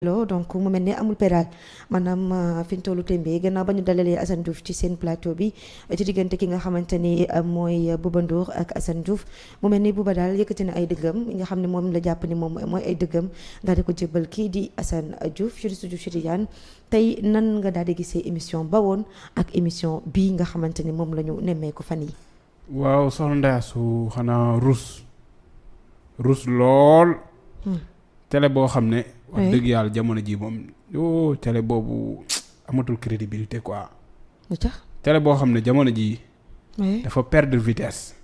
donc mu mel ne amul pédal maanaam fi ñu tollu tembe gannaaw ba ñu dalalee Assane Diouf ci seen plateau bi ci diggante ki nga xamante ni mooy Bouba Ndour ak Assane Diouf mu mel ni Bouba daal yëkkati na ay dëggam yi nga xam ne moom la jàpp ni moom mooy ay dëggam daal di ko jébbal kii di Assane Diouf juriste Diouf Tidiane tey nan nga daal di gisee émission ba woon ak émission bii nga xamante ni moom la ñu nemmeeku fan yi waaw soxna Ndeye Astou xanaa rus lool. télé boo xam ne. wax dëgg yàlla jamono ji moom télé boobu amatul crédibilité quoi. lu tax télé boo xam ne jamono ji dafa perdre vitesse.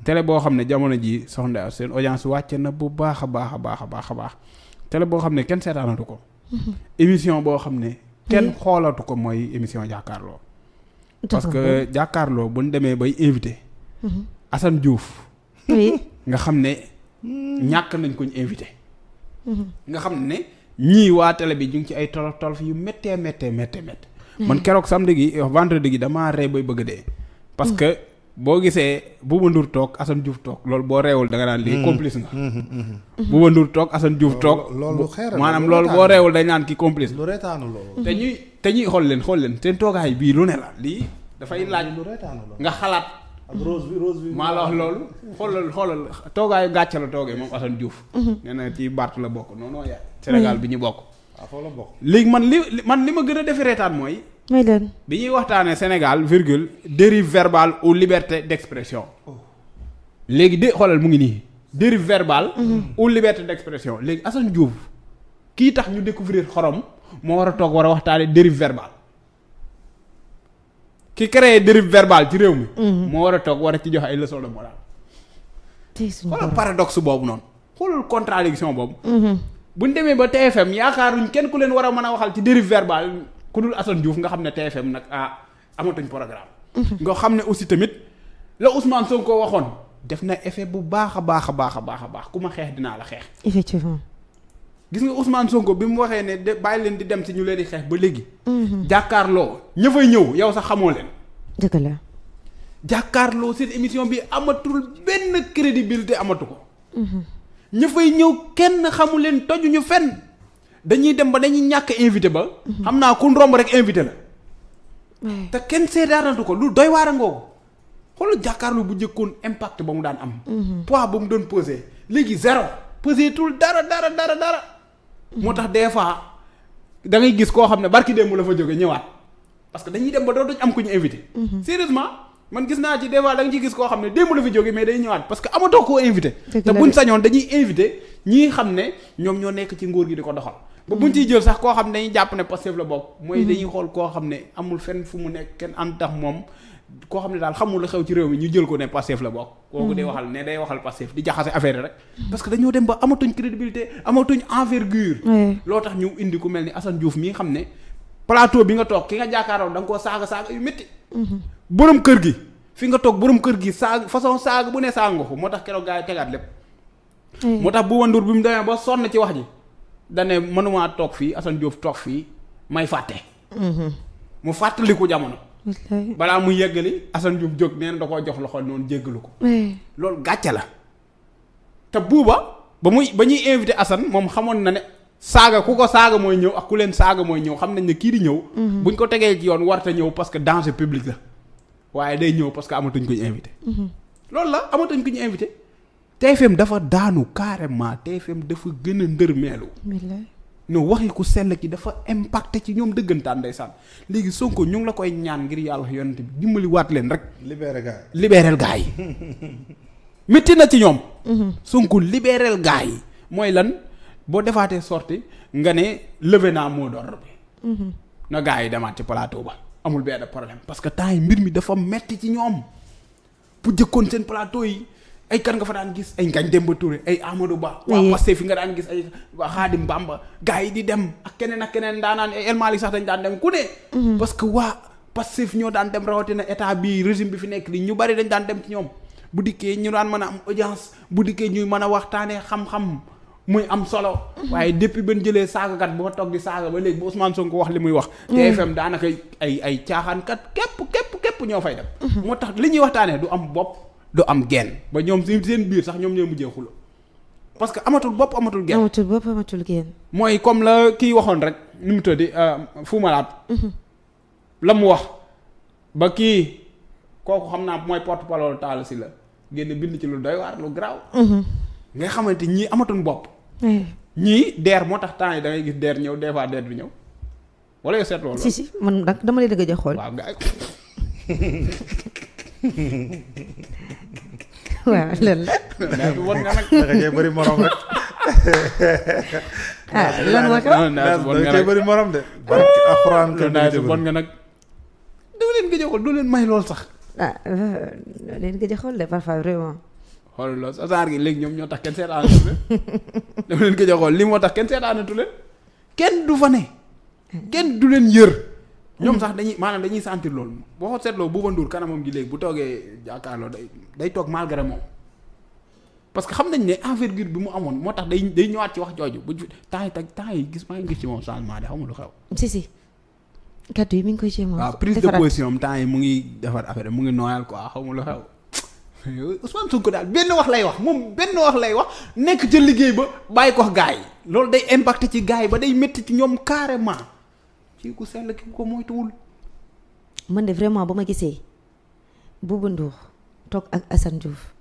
télé boo xam ne jamono ji soxna Ndeye Astou seen audience wàcce na bu baax a baax a baax a baax a baax. télé boo xam ne kenn seetaanatu ko. émission boo xam ne. kenn xoolatu ko mooy émission jàkkaarloo. parce que jàkkaarloo bu ñu demee bay invité. Assane Diouf. nga xam ne ñàkk nañ ko ñu invité. nga xam ne ñii waa télé bi ñu ngi ci ay tolof yu méttee. man keroog samedi gi vendredi gi damaa rey bay bëgg a dee. parce que boo gisee Bouba Ndour toog Assane Diouf toog loolu boo reewul da nga naan lii complice nga. Bouba Ndour toog Assane Diouf toog. loolu xeer maanaam loolu boo reewul dañ naan ki complice. lu reetaanu loolu. te ñuy xool leen seen toogaay bii lu ne la lii dafay laaj lu reetaanu loolu nga xalaat. ak rose bi maa la wax loolu xoolal toogaayu gàcce la toogee moom Assane Diouf. nee na ci Bart la bokk non yaay. Sénégal bi ñu bokk. waaw foofu la bokk. léegi man li ma gën a defi reetaan mooy. mooy leen bi ñuy waxtaanee Sénégal virgule dérive verbale ou liberté d'expression. léegi xoolal mu ngi nii dérive verbale. ou liberté d'expression léegi Assane Diouf kii tax ñu découvrir xorom moo war a toog war a waxtaanee dérive verbale. ki créé dérive verbale ci réew mi. moo war a toog war a ci joxe ay leçons de morale. xoolal paradoxe boobu noonu. xoolal contradiction boobu. bu ñu demee ba TFM yaakaaruñ kenn ku leen war a mën a waxal ci dérive verbale ku dul Assane Diouf nga xam ne TFM nag amatuñ programme. nga xam ne aussi tamit la Ousmane Sonko waxoon def na effet bu baax a baax ku ma xeex dinaa la xeex. effectivement. gis nga Ousmane Sonko bi mu waxee ne de bàyyi leen di dem si ñu leen di xeex ba léegi. jàkkaarloo ña fay ñëw yow sax xamoo leen. dëgg la. jàkkaarloo seen émission bi amatul benn crédibilité amatu ko. ña fay ñëw kenn xamu leen tojuñu fenn. dañuy dem ba dañuy ñàkk invité ba. xam naa ku romb rek invité la. te kenn seetaanatu ko lu doy waar a ngoogu. xoolal jàkkaarloo bu njëkkoon impact ba mu daan am. poids ba mu doon pesé léegi zéro. pesé tul dara. moo tax des fois da ngay gis koo xam ne barki démb la fa jóge ñëwaat parce que dañuy dem ba dootuñ am ku ñu invité. sérieusement man gis naa ci des fois da nga ciy gis koo xam ne démb la fa jóge mais day ñëwaat parce que amatoo koo invité. te buñ sañoon dañuy invité ñii xam ne ñoom ñoo nekk ci nguur gi di ko doxal. ba buñ ciy jël sax koo xam ne dañuy jàpp ne Pastef la bokk. mooy dañuy xool koo xam ne amul fenn fu mu nekk kenn ànd tax moom. koo xam ne daal xamul la xew ci réew mi ñu jël ko ne Pastef la bokk. kooku day waxal ne day waxal Pastef di jaxase affaire rek. parce que dañoo dem ba amatuñ crédibilité amatuñ envergure. loo tax ñu indi ku mel ni Assane Diouf mii xam ne plateau bi nga toog ki nga jàkkaaroon da nga koo saaga yu métti. borom kër gi fi nga toog borom kër gi saaga façon saaga bu ne saaga nga ko moo tax keroog gaa yi tegaat lépp. moo tax Bouba Ndour bi mu demee ba sonn ci wax ji. da ne mënumaa toog fii Assane Diouf toog fii may fàtte. mu fàttaliku jamono. balaa mu yeggali Assane Diouf jóg nee na da koo jox loxo noonu jéggalu ko. loolu gàcce la. te buuba ba ñuy invité Assane moom xamoon na ne saaga ku ko saaga mooy ñëw ak ku leen saaga mooy ñëw xam nañ ne kii di ñëw. buñ ko tegee ci yoon warta ñëw parce que danger public la waaye day ñëw parce que amatuñ ko ñu invité. loolu la amatuñ ko ñu invité. TFM dafa daanu carrément TFM dafa gën a ndërmeelu. no waxi ku sell ki dafa impacté ci ñoom dëggantaan ndeysaan léegi Sonko ñu ngi la koy ñaan ngir yàlla yonent bi dimbali waat leen rek. libéral gars yi métti na ci ñoom. Sonko libéral gars yi mooy lan boo defaatee sorti nga ne levé naa mot d'ordre bi. na gars yi demaat ci plateau ba amul benn problème parce que temps yi mbir mi dafa metti ci ñoom bu jëkkoon seen plateau yi. ay kan nga fa daan gis ay Ngagne Demba Touré ay Amadou Ba. waa Pastef fi nga daan gis ay waa Khadim Bamba gars yi di dem ak keneen daanaan El Malick sax dañ daan dem ku ne. parce que waa Pastef ñoo daan dem rawatina état bi régime bi fi nekk li ñu bari dañ daan dem ci ñoom bu dikkee ñu daan mën a am audience bu dikkee ñuy mën a waxtaanee xam-xam muy am solo. waaye depuis ba ñu jëlee saagakat ba toog di saaga ba léegi ba Ousmane Sonko wax li muy wax. TFM daanaka ay caaxaankat képp ñoo fay dem. moo tax li ñuy waxtaanee du am bopp. du am genn ba ñoom seen biir sax ñoom ñooy mujjee xulo parce que amatul bopp amatul genn. amatul bopp amatul genn. mooy comme la kii waxoon rek nu mu tëddi Fou Malade. la mu wax ba kii kooku xam naa mooy porte-parole Talla Sylla génn bind ci lu doy waar lu garaaw. nga xamante ñii amatuñ bopp. ñii deer moo tax temps yi da ngay gis deer ñëw des fois deer du ñëw wala yow seet loolu. si man nag dama lay dëgg a xool. waaw nga waaw loolu la. nawet bi bon nga nag. da ngay bëri morom rek. lan moo ko. nawet bi bon nga da ngay nag bëri morom de. barki alxuraan nawet bi bon nga nag. dama leen gëj a xool du leen may lool sax. leen gëj a xool de parfois vraiment. xool loolu sasaar gi léegi ñoom ñoo tax kenn seetaanatu leen dama leen gëj a xool li moo tax kenn seetaanatu leen kenn du fa ne kenn du leen yër ñoom sax dañuy sentir loolu boo ko seetloo Bouba Ndour kanamam gi léegi bu toogee jàkkaarloo day toog malgré moom parce que xam nañ ne envergure bi mu amoon moo tax day ñëwaat ci wax jooju bu temps yi gis maa ngi gis ci moom changement de xamul lu xew. si kaddu yi mi ngi koy jéem waaw prise de position am temps yi mu ngi defar affaire mu ngi nooyal quoi xamul lu xew. Ousmane Sonko daal benn wax lay wax moom benn wax lay wax nekk ca liggéey ba bàyyi ko gaa yi loolu day impacté ci gaa yi ba day métti ci ñoom carrément ci ku sell ki ko moytuwul. man de vraiment ba ma gisee Bouba Ndour toog ak Assane Diouf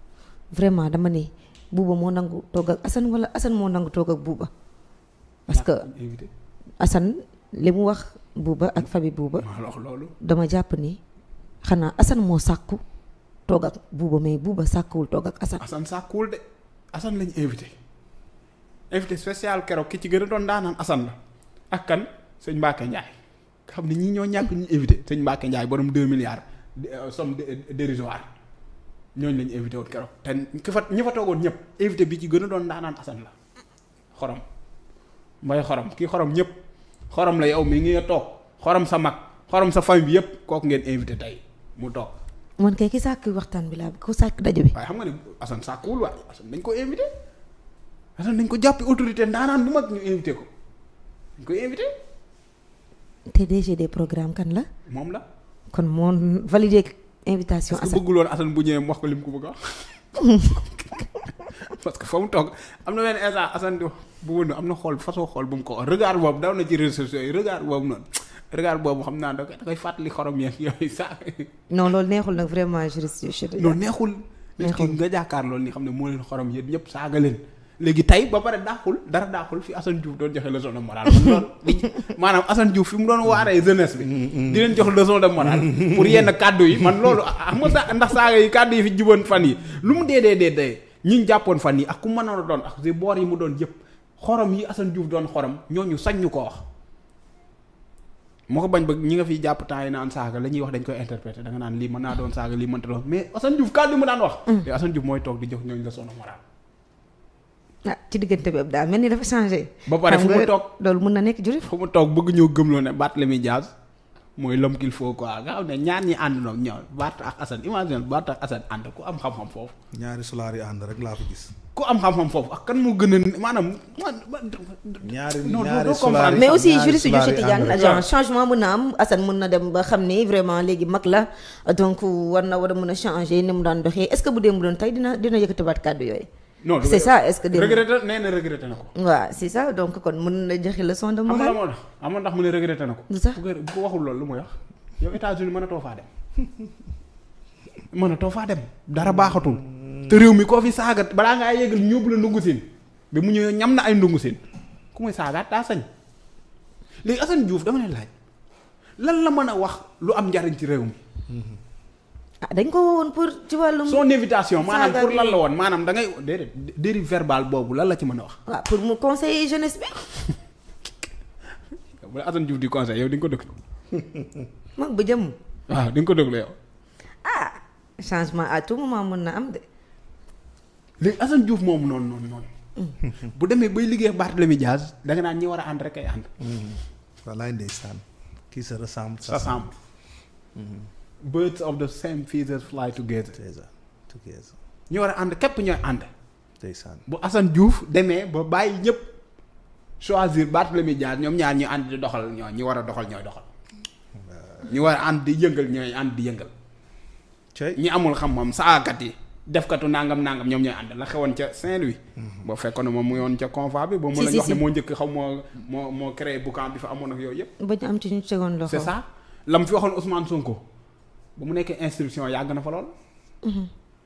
vraiment dama ne Bouba moo nangu toog ak Assane wala Assane moo nangu toog ak Bouba parce que Assane li mu wax Bouba ak Fabi Bouba dama jàpp ni xanaa Assane moo sàkku toog ak Bouba mais Bouba sàkkuwul toog ak Assane. Assane sàkkuwul de Assane lañu invité spécial keroog ki ci gën a doon daanaan Assane la ak kan sëñ Mbacke Ndiaye nga xam ne ñii ñoo ñàkk ñu invité sëñ Mbacke Ndiaye borom 2 milliards somme dérisoire ñooñu lañu invité woon keroog te ñi fa toogoon ñëpp invité bi ci gën a doon daanaan Assane la xorom mbay xorom kii xorom ñëpp xorom la yow mi ngi nga toog xorom sa mag xorom sa famille bi yëpp kooku ngeen invité tey mu toog. man kay ki sàkk waxtaan bi laa ko sàkk daje bi. waaye xam nga ne Assane sàkkuwul waaye Assane dañ ko invité Assane dañ ko jàppi autorité ndaanaan bu mag ñu invité ko dañ koy invité. te DG des programmes kan la. moom la. kon moo validé invitation. Assane bëggul woon Assane bu ñëwee mu wax ko lim ko bëgg a wax parce que fa mu toog am na benn instant Assane di wax bu wëndu am na xool façon xool bu mu ko wax regard boobu daw na ci réseaux sociaux yi regard boobu noonu. regard boobu xam naa da koy fàttali xorom yeeg yooyu sax. non loolu neexul nag vraiment juriste. non neexul. nit ki nga jàkkaar loolu ni xam ne moo leen xorom yéen ñëpp saaga leen. léegi tey ba pare daaxul fi Assane Diouf doon joxe leçon de morale. maanaam Assane Diouf fi mu doon waaree jeunesse bi. di leen jox leçon de morale. pour yenn kàddu yi man loolu xam nga ndax saaga yi kàddu yi fi juboon fan yi lu mu dee ñi jàppoon fan yi ak ku mënoon a doon ak si boor yi mu doon yëpp xorom yi Assane Diouf doon xorom ñooñu sañ ñu ko wax. moo ko bañ ba ñi nga fiy jàpp temps yi naan saaga la ñuy wax dañ koy interpréter da nga naan lii mën naa doon saaga lii mënta doon mais Assane Diouf kàddu mu daan wax. te Assane Diouf mooy toog di jox ñooñu leçon de morale. ci diggante bi daal mel ni dafa changé. ba pare fu mu toog loolu mun na nekk jurif. fu mu toog bëgg ñëw gëmloo ne Barthélémy Dias mooy l'homme qu'il faut quoi nga xam ne ñaar ñi ànd noonu ñëw Barth ak Assane imagine Barth ak Assane ànd ku am xam-xam foofu. ñaari solaar yi ànd rek laa fa gis. ku am xam-xam foofu ak kan moo gën a maanaam. ñaari solaar mais aussi juriste yu ci Tidiane genre changement mën na am Assane mën na dem ba xam ni vraiment léegi mag la donc war a mën a changer ni mu daan doxee est-ce que bu dee mu doon tey dina yëkkatiwaat kàddu yooyu. non c'est ça est-ce que regretté nee na regretté na ko. waaw c'est ça donc kon mën na joxe leçon de morale. amoon ndax mu ne regretté na ko. lu sax bu ko waxul loolu lu muy wax yow États-Unis mënatoo faa dem. dara baaxatul. te réew mi koo fi saagat balaa ngaa yeggal ñu yóbbu la ndungu siin bi mu ñëwee ñam na ay ndungu siin ku muy saagaat daa sañ léegi Assane Diouf dama leen laaj lan la mën a wax lu am njariñ ci réew mi. dañ ko woon pour ci wàllum. son invitation maanaam pour lan la woon maanaam da ngay déedéet dérive verbal boobu lan la ci mën a wax. waaw pour mu conseiller jeunesse bi. bu la Assane Diouf di conseil yow di nga ko déglu. mag ba jëm. waaw di nga ko déglu yow. changement à tout moment mën na am de. léegi Assane Diouf moomu noonu. bu demee bay liggéey Barthélémy Dias da nga naan ñi war a ànd rek ay ànd. wallaay ndeysaan qui se ressemble. Birds of the same feathers fly together. together. ñi war a ànd képp ñooy ànd. ndeysaan bu Assane Diouf demee ba bàyyi ñëpp choisir Barthélémy Dias ñoom ñaar ñu ànd di doxal ñi war a doxal ñooy doxal. ñi war a ànd di yëngal ñooy ànd di yëngal. ñi amul xam-xam saakat yi defkatu nangam ñoom ñooy ànd la xewoon ca Saint-Louis. boo fekkoon ne moom mu yoon ca convoi bi. ba mu la wax ne moo njëkk xaw moo créé boucan bi fa amoon ak yooyu yëpp. ba ñu am ci ñu tegoon loxo. c'est ça la mu fi waxoon Ousmane Sonko ba mu nekkee instruction yàgg na fa lool.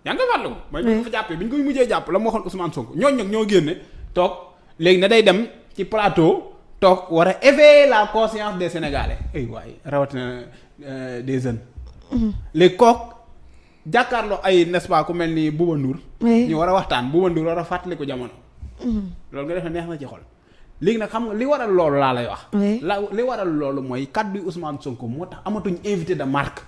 yaa nga fàttaliku. mooy bi ñu fa jàppee bi ñu koy mujjee jàpp la mu waxoon Ousmane Sonko ñooñu nag ñoo génne toog léegi na day dem ci plateau toog war a éveiller la conscience des Sénégalais ay waay rawatina des jeunes. léegi kook jàkkaarloo ay n'est-ce pas ku mel ni Bouba Ndour. ñu war a waxtaan Bouba Ndour war a fàttali ko jamono. loolu nga def neex na ci xol. léegi nag xam nga li waral loolu laa lay wax. li waral loolu mooy kaddu Ousmane Sonko moo tax amatuñ invité de marque.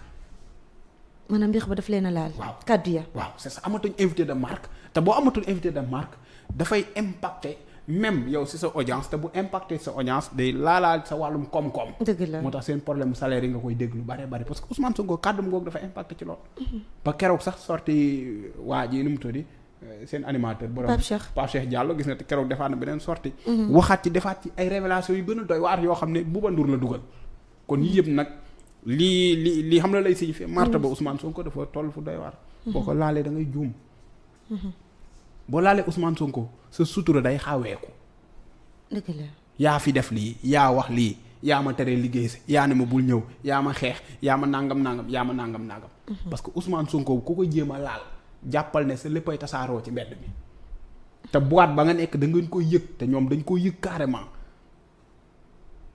maanaam mbir ba daf leen a laal. waaw kaddu ya. waaw c'est ça amatuñ invité de marque te boo amatul invité de marque dafay impacter même yow si sa audience te bu impacter sa audience day laalaal sa wàllum koom-koom. dëgg la moo tax seen problème salaire yi nga koy dégg lu bare bare parce que Ousmane Sonko kàddum googu dafa impacter ci loolu. ba keroog sax sorti waa ji nu mu tuddi seen animateur. borom Pape Cheikh Diallo gis nga te keroog defaat na beneen sorti waxaat ci defaat ci ay révélation yu gën a doy waar yoo xam ne Bouba Ndour la dugal. kon yii yëpp nag lii xam la lay signifier marta ba Ousmane Sonko dafa toll fu doy waar. boo ko laalee da ngay juum. boo laalee Ousmane Sonko sa sutura day xaweeku. dëgg la. yaa fi def lii yaa wax lii yaa ma teree liggéey si yaa ne ma bul ñëw yaa ma xeex yaa ma nangam. parce que Ousmane Sonko ku ko jéem a laal jàppal ne sa léppay tasaaroo ci mbedd mi. te boîte ba nga nekk da ngeen koy yëg te ñoom dañ koy yëg carrément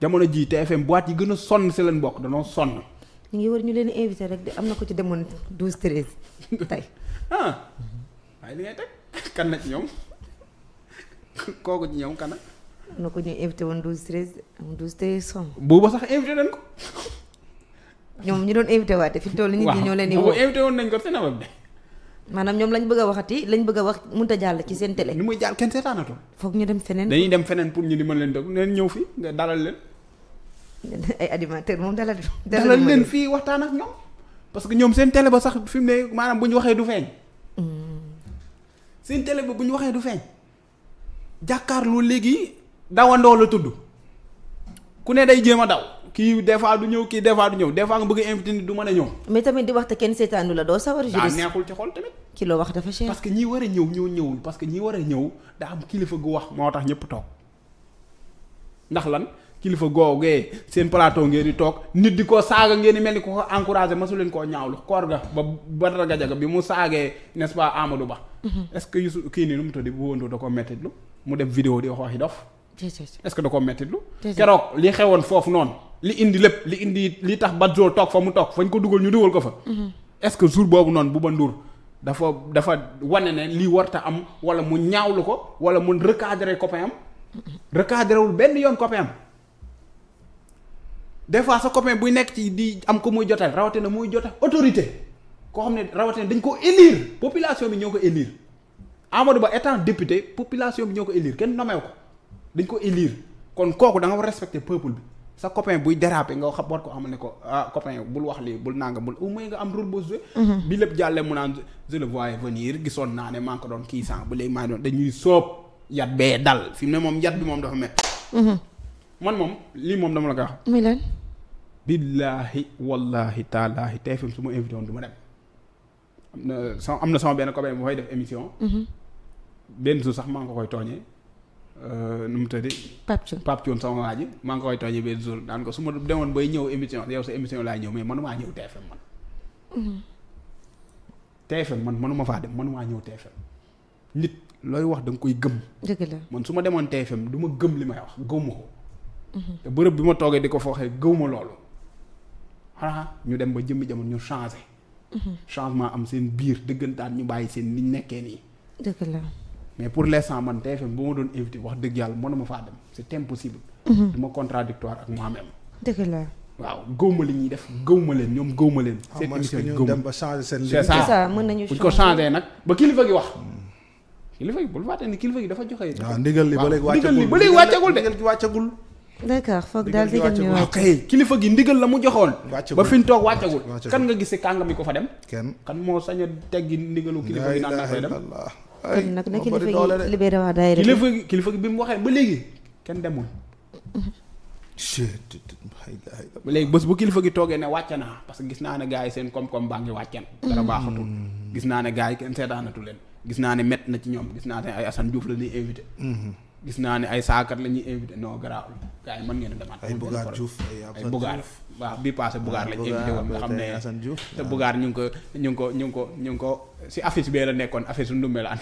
jamono ji TFM boîte yi gën a sonn si leen bokk danoo sonn. ñu ngi war ñu leen invité rek de am na ko ci demoon 12-13 tey. waaye li ngay teg kan na ci ñoom kooku ci ñoom kana. am na ko ñu invité woon 12-13 am 12-13 som. booba sax invité nañ ko. ñoom ñu doon invité waate fi mu toll nit ñi ñoo leen di woo. waaw invité woon nañ ko seen web de. maanaam ñoom lañ bëgg a waxati lañ bëgg a wax mënut a jàll ci seen télé. ni muy jàll kenn seetaanatul. foog ñu dem feneen. dañuy dem feneen pour ñu di mën leen déglu neen ñëw fii nga dalal leen. ay animateur moom dalal leen fii waxtaan ak ñoom. parce que ñoom seen télé ba sax fi mu ne maanaam bu ñu waxee du feeñ. seen télé ba bu ñu waxee du feeñ. jàkkaarloo léegi dawandoo la tudd. ku ne day jéem a daw. kii des fois du ñëw kii des fois du ñëw des fois nga bëgg a invité ni du mën a ñëw. mais tamit di wax te kenn seetaanu la doo sawar. juriste daa neexul ci xol tamit. ki loo wax dafa cher. parce que ñi war a ñëw ñoo ñëwul parce que ñi war a ñëw daa am kilifa gu wax moo tax ñëpp toog ndax lan kilifa googee seen plateau ngeen di toog nit di ko saaga ngeen di mel ni ko ko encouragé masu leen koo ñaawlu koor ga ba Badara Gadiaga bi mu saagee n'est-ce pas Amadou Ba. est-ce que Youssou kii nii nu mu tudd bu wëndoo da ko mettitlu mu def vidéo di wax waxi dof. est-ce que da ko mettitlu keroog li xewoon foofu noonu li indi lépp li tax Badjo toog fa mu toog fañ ko dugal ñu dugal ko fa. est-ce que jour boobu noonu Bouba Ndour dafa wane ne lii warta am wala mu ñaawlu ko wala mu recadrer copain am recadrer wul benn yoon copain am des fois sa copain buy nekk ci di am ko muy jotal rawatina muy jotal autorité koo xam ne rawatina dañ ko élire population bi ñoo ko élire Amadou Ba étant député population bi ñoo ko élire kenn nommé ko dañ ko élire kon kooku da nga war respecter peuple bi sa copain buy déraper nga xam war ko xamal ne ko copain bul wax lii bul nanga bul au moins nga am rôle boo joué. bi lépp jàllee mu naan je le voyais venir gisoon naa ne maa ngi ko doon kii sànq ba léegi maa ngi doon dañuy sóob yat bee dal fi mu ne moom yat bi moom dafa métti. man moom lii moom dama la ko wax. muy lan. billaahi wallaahi taalaahi TFM su ma invité woon du ma dem. am na sama benn copain bu fay def émission. benn jour sax maa ngi ko koy tooñee. nu mu tëddee. Pape Thion sama waa ji maa ngi koy tooñee benn jour daan ko su ma demoon bay ñëw émission yow sa émission laay ñëw mais mënumaa ñëw TFM man. TFM man mënuma faa dem mënumaa ñëw TFM. nit looy wax da nga koy gëm. dëgg la man su ma demoon TFM du ma gëm li may wax gëwuma ko. te bërëb bi ma toogee di ko fooxee gëwuma loolu. xanaa ñu dem ba jëmmi jamono ñu changé. changement am seen biir dëggantaan ñu bàyyi seen niñ nekkee nii. dëgg la. mais pour l'instant man TFM bu ma doon invité wax dëgg yàlla mënuma faa dem c'est impossible. du ma contradictoire ak moi-même. dëgg la. waaw gëwma li ñuy def gëwma leen ñoom gëwma leen. seen émission yi gëwma dem ba changer seen. c'est ça mën nañu buñ ko changé nag ba kilifa gi wax. kilifa gi bul fàtte ni kilifa gi dafa joxe. waaw ndigal li ba léegi wàccagul ndigal gi wàccagul. d'accord foog daal ndigal ñu wàcc. ok kilifa gi ndigal la mu joxoon. ba fi ñu toog wàccagul. kan nga gis kàngam yi ko fa dem. kenn kan moo sañ a teggi ndigalu kilifa gi naan na fay dem. ay nag na kilifa yi libéré waa daayira kilifa gi bi mu waxee ba léegi kenn demul. ba léegi bés bu kilifa gi toogee ne wàcc naa parce que gis naa ne gars yi seen koom-koom baa ngi wàcceen dara baaxatul gis naa ne gars yi kenn seetaanatu leen gis naa ne met na ci ñoom gis naa ne ay Assane Diouf la ñuy invité gis naa ne ay saakat la ñuy invité non garaawul gars yi mën ngeen a demaat ay Bougar Diouf ay Bougar waaw bii passé Bougar lañ invité woon nga xam ne te Bougar ñu ngi ko si affiche bee la nekkoon affiche su ndumbe la an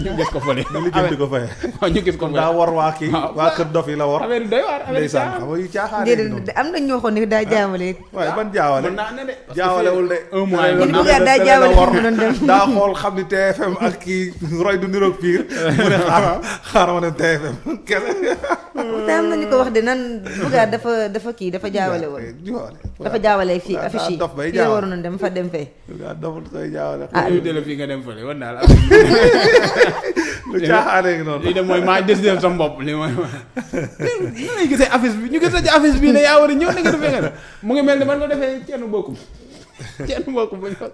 ñu gis ko fële ñu gis ko fële daa war waa kii waa kër dof yi la war affaire doy waar ndeysaan xam nga yu caaxaan déedéet am na ñoo xam ne daa jaawale waaye ban jaawale mën naa ne de jaawalewul de un mois Bougar daa jaawale fi mu doon dem daa xool xam ni TFM ak kii roy du niroog piir mu ne xaaral ma dem TFM kese te am na ñu ko wax de nan Bougar dafa kii dafa jaawale woon dafa jaawale fii affiche yi fii la waroon a dem fa dem fee doful koy jaawale la fii nga dem fële wan naa la lu caaxaane ngi noonu lii de mooy maa décidé sama bopp li mooy ñu lay gisee affiche bi ñu gis ci affiche bi ne yaa war a ñëw na nga defee nga mu ngi mel ni man nga defee ceenu bokkum buñ ko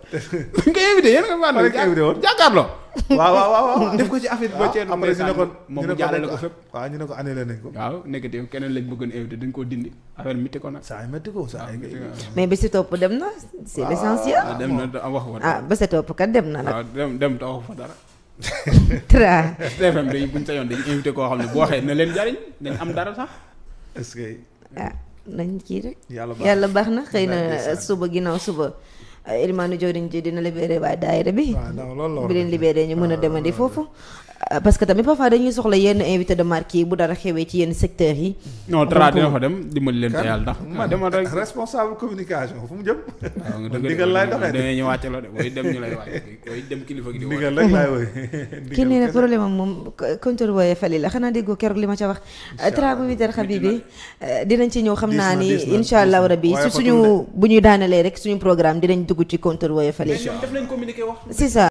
invité yéen nga fànn jàkkaarloo waaw def ko ci affiche ba ceenu après ñu ne ko moom mu jàllale ko fépp waaw ñu ne ko annulé nañ ko waaw nekkati keneen lañ bëggoon invité dañ koo dindi affaire métti ko nag saa yi métti ko saa yi mais ba si topp dem na c'est l'essentiel dem na wax ko ba si topp kat dem na nag waaw dem te wax fa dara tra TFM dañ buñ sañoon dañu invité koo xam ne bu waxee na leen jariñ dañ am dara sax est-ce que nañ kii rek yàlla baax na xëy na suba ginnaaw suba Elimane Diodine ji dina libéré waa daayira bi bi leen libéré ñu mën a demandi foofu parce que tamit parfois dañuy soxla yenn invité de marque yi bu dara xewee ci yenn secteurs yi non Tra dina fa dem dimbali leen te yàlla ndax ma demal rek responsable communication fu mu jëm ndigal laay doxee dañuy ñu wàcce loo de booy dem ñu lay wàcc booy dem kilifa gi di ndigal rek laay woy kii nee na problème am moom compteur wooye fali la xanaa déggoo keroog li ma ca wax Tra bu witar Habibi dinañ ci ñëw xam naa ni insha allahu rabbi su suñu bu ñuy daanalee rek suñu programme dinañ dugg ci compteur wooye fali def nañ communiqué wax c'est ça